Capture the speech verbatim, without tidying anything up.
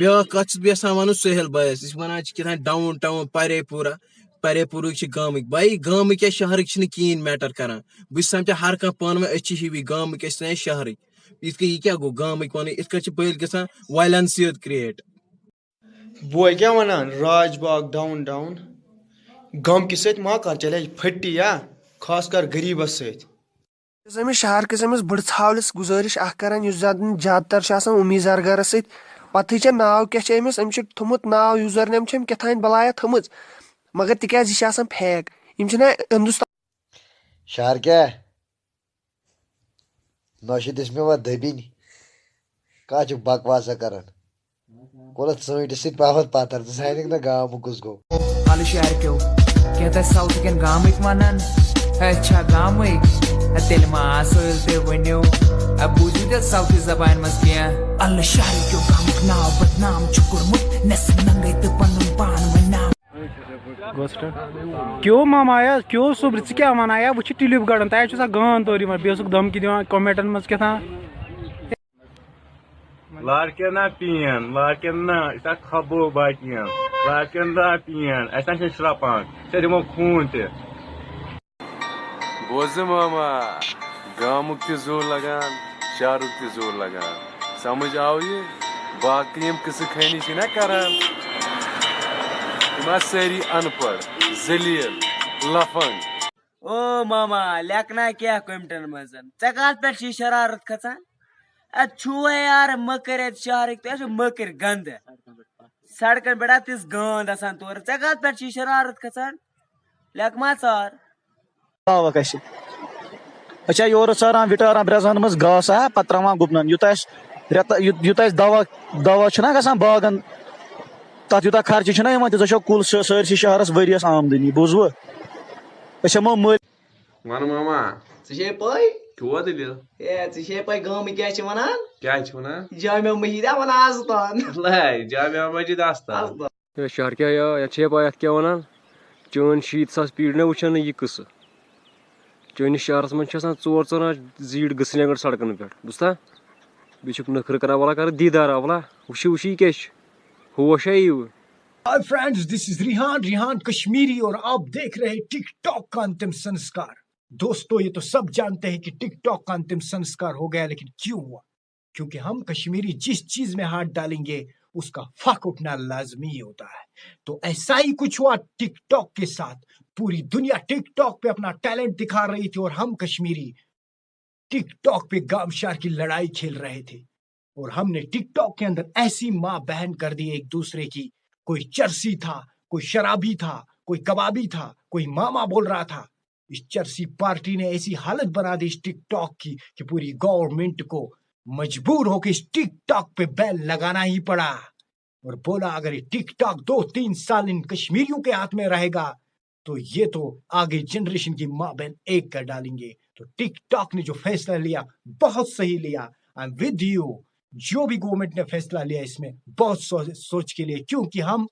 بیٛاکھ کَتھ چھُس بہٕ یَژھان وَنُن سہیل بھایَس، یہِ چھِ وَنان چھِ کیٛاہ تام ڈاوُن ٹاوُن پرے پوٗرا، پرے پوٗرٕکۍ چھِ گامٕکۍ۔ بھائی، گامٕکۍ کیٛاہ، شہرٕکۍ چھِنہٕ کِہیٖنۍ میٹر کران۔ بہٕ چھُس سَمجھان ہر کانٛہہ پانہٕ ؤنۍ، أسۍ چھِ ہِوی گامٕکۍ، أسۍ چھِ شہرٕکۍ۔ یِتھ کٔنۍ یہِ کیٛاہ گوٚو گامٕکۍ وَنٕنۍ، یِتھ کٔنۍ چھِ بٔلۍ گژھان وایلنس یوت کریٹ۔ بوے کیٛاہ وَنان، راج باغ ڈاوُن ٹاوُن، غم کہِ سۭتۍ ما کر چلے پھٹی یا، خاص کر غریٖبَس سۭتۍ۔ أمِس شہر کِس أمِس بٕڑٕ ژھاولِس گُزٲرِش اکھ کران، یُس زن زیادٕ تر چھُ آسان اُمی زرگرس سۭتۍ۔ پتہٕ چھِ ناو کیٛاہ چھِ أمِس، أمِس چھُ تھوٚمُت ناو، یوٗزر نیم چھِ أمۍ کیٛاہ تام بلایا تھٲمٕژ، مگر تِکیٛازِ یہِ چھِ آسان فیک، یِم چھِنہ ہندوستان۔ شہر کیٛاہ؟ نۄشہِ دِژ مےٚ وۄنۍ دٔبِنۍ۔ کَتھ چھُکھ بکواسا کران؟ کوٚرُتھ ژٲنٛٹھِس سۭتۍ پاپَتھ پَتھر، ژٕ زانَکھ نہ گامُک کُس گوٚو۔ الہٕ شہر کیو، کینٛہہ تۄہہِ ساوتھٕ کٮ۪ن گامٕکۍ وَنان؟ ہے چھا گامٕکۍ؟ ہے تیٚلہِ ما آسٲیِل تُہۍ ؤنِو؟ ہے بوٗزِو تیٚلہِ ساوتھی زبانہِ منٛز کینٛہہ؟ الہٕ شہر کیو گامُک ناو بدنام چھُ کوٚرمُت، نٮ۪صٕف ننٛگَے تہٕ پَنُن پان وۄنۍ نام۔ گوٚو سٹارٹ۔ کیو ماما یا کیو صبر، ژٕ کیٛاہ وَنان یا؟ وٕچھ ٹیوٗلِپ گاڈن، تۄہہِ چھُ آسان گان تورٕ یِوان، بیٚیہِ اوسُکھ دھمکی دِوان کمنٹن منٛز کیٛاہ تام۔ لاڑکٮ۪ن نا پین، لاڑکٮ۪ن نا، أسۍ ہا کھبو باقین، لاڑکٮ۪ن نا پین، اَسہِ نہ چھِ شرٛپان، أسۍ ہا دِمو خوٗن تہِ۔ بوزٕ ماما، گامُک تہِ زور لگان، شہرُک تہِ زور لگان، سمجھ آو یہِ؟ باقٕے یِم قصہٕ خٲنی چھِ نا کران، تِم آسہٕ سٲری ان پڑھ، ذلیل، لفنگ۔ او ماما، لیکھنا کیٛاہ کوٚمٹن منٛز؟ ژےٚ کتھ پٮ۪ٹھ چھِ شرارت کھژان؟ اتھ چھُوے یار مٔکٕرۍ اتہِ شہرٕکۍ، تُہۍ چھِو مٔکٕرۍ گنٛدٕ۔ سڑکن پٮ۪ٹھ ہا تِژھ گانٛد آسان تورٕ، ژےٚ کتھ پٮ۪ٹھ چھِ شرارت کھژان؟ لیکھ ما ژار۔ تھاوکھ اَسہِ۔ أسۍ چھا یورٕ ژاران وِٹاران برٛٮ۪زن منٛز گاسہٕ ہا، پتہٕ ترٛاوان گُپنن۔ یوٗتاہ اَسہِ رٮ۪تہٕ، یوٗ-، یوٗتاہ اَسہِ دوا، دوا چھُنہ گژھان باغن، تَتھ یوٗتاہ خرچہٕ چھُنہ یِوان، تیٖژاہ چھو کُل سٲ-، سٲرسٕے شہرس ؤریَس آمدنی۔ بوٗزوٕ؟ أسۍ ہٮ۪مو مٔلۍ۔ وَن ماما، ژےٚ چھے پَے؟ کیٛاہ دٔلیٖل؟ ہے، ژےٚ چھے پَے گامٕکۍ کیٛاہ چھِ وَنان؟ کیٛاہ چھِ وَنان؟ جامع مسجد ہا وَنان آستان۔ لے، جامع مسجد آستان۔ آستان۔ ہے شہر کیٛاہ یا، یَتھ چھِ پَے یَتھ کیٛاہ وَنان؟ چٲنۍ شیٖتھ ساس پیٖٹۍ نہ وٕچھان نہٕ یہِ قٕصہٕ۔ چٲنِس شہرَس منٛز چھِ آسان ژور ژور آنٛچہِ زیٖٹھ گٔژھنۍ اگر سڑکَن پٮ۪ٹھ، بوٗزتھا؟ بیٚیہِ چھُکھ نٔکھرٕ کَران، وَلہٕ کَرٕ دیٖدار، وَلہٕ وٕچھِو وٕچھِو یہِ کیٛاہ چھِ؟ ہوش ہا یِیِو۔ Hi friends, this is Rihan, Rihan Kashmiri और आप देख रहे हैं टिकटॉक का अंतिम संस्कार। दोस्तों, ये तो सब जानते हैं कि टिकटॉक का अंतिम संस्कार हो गया, लेकिन क्यों हुआ? क्योंकि हम कश्मीरी जिस चीज में हाथ डालेंगे, उसका फक उठना लाजमी होता है। तो ऐसा ही कुछ हुआ टिकटॉक के साथ। पूरी दुनिया टिकटॉक पे अपना टैलेंट दिखा रही थी और हम कश्मीरी टिकटॉक पे गामशार की लड़ाई खेल रहे थे। और हमने टिकटॉक के अंदर ऐसी माँ बहन कर दी एक दूसरे की, कोई चरसी था, कोई शराबी था, कोई कबाबी था, कोई मामा बोल रहा था। इस चरसी पार्टी ने ऐसी हालत बना दी इस टिकटॉक की कि पूरी गवर्नमेंट को मजबूर होकर इस टिकटॉक पे बैन लगाना ही पड़ा। और बोला, अगर ये टिकटॉक दो तीन साल इन कश्मीरियों के हाथ में रहेगा, तो ये तो आगे जनरेशन की माँ बहन एक कर डालेंगे। तो टिकटॉक ने जो फैसला लिया, बहुत सही लिया। I am with you. जो भी गवर्नमेंट ने फैसला लिया, इसमें बहुत सो, सोच के लिए, क्योंकि हम